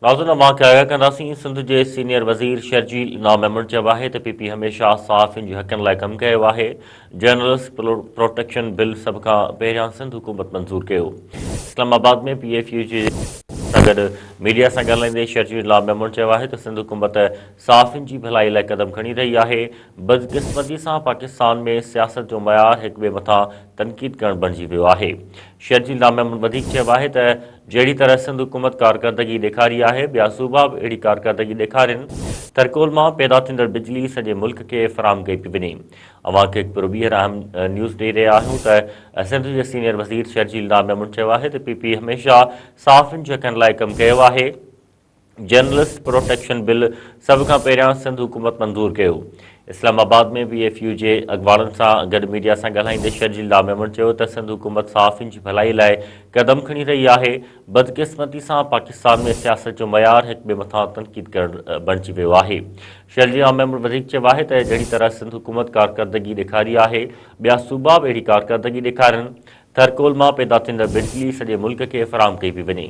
ناظرين اوهان کي آگاهه ڪنداسين سنڌ جي سينيئر وزير شرجيل انعام ميمڻ چيو آهي ته پي پي هميشه صحافين جي حقن لاء ڪم ڪيو آهي، جرنلسٽ پروٽيڪشن بل سڀ کان پهريان سنڌ حڪومت منظور ڪيو. اسلام آباد ۾ پي ايف يو جي سان گڏ ميڊيا سان ڳالهائيندي شرجيل انعام ميمڻ چيو آهي ته سنڌ حڪومت صحافين جي ڀلائي لاء قدم کڻي رهي آهي، بدقسمتي سان پاڪستان ۾ سياست جو معيار هڪ ٻئي مٿان تنقيد ڪرڻ بڻجي ويو آهي. شرجيل انعام ميمڻ وڌيڪ چيو آهي ته جهڙي طرح سنڌ حڪومت ڪارڪردگي ڏيکاري آهي، ٻيا صوبا به اهڙي ڪارڪردگي ڏيکارين. ٿرڪول مان پيدا ٿيندڙ بجلي سڄي ملڪ کي فراهم ڪئي پئي وڃي. اوهان کي هڪ ڀيرو ٻيهر اهم نيوز ڏئي رهيا آهيون ته سنڌ جي سينيئر وزير شرجيل انعام ميمڻ چيو آهي ته پي پي هميشه صحافين جي حقن لاء ڪم ڪيو آهي. جرنلسٽ پروٽيڪشن بل سڀ کان پهريان سنڌ حڪومت منظور ڪيو. اسلام آباد ۾ بي ايف يو جي اڳواڻن سان گڏ ميڊيا سان ڳالهائيندي شرجيل لا ميمڻ چيو ته سنڌ حڪومت صحافين جي ڀلائي لاء قدم کڻي رهي آهي، بدقسمتي سان پاڪستان ۾ سياست جو معيار هڪ ٻئي مٿان تنقيد ڪرڻ بڻجي ويو آهي. شرجيل لا ميمڻ وڌيڪ چيو آهي ته جهڙي طرح سنڌ حڪومت ڪارڪردگي ڏيکاري آهي، ٻيا صوبا به اهڙي ڪارڪردگي ڏيکارين، ٿرڪول مان پيدا ٿيندڙ بجلي سڄي ملڪ کي فراهم ڪئي پئي وڃي.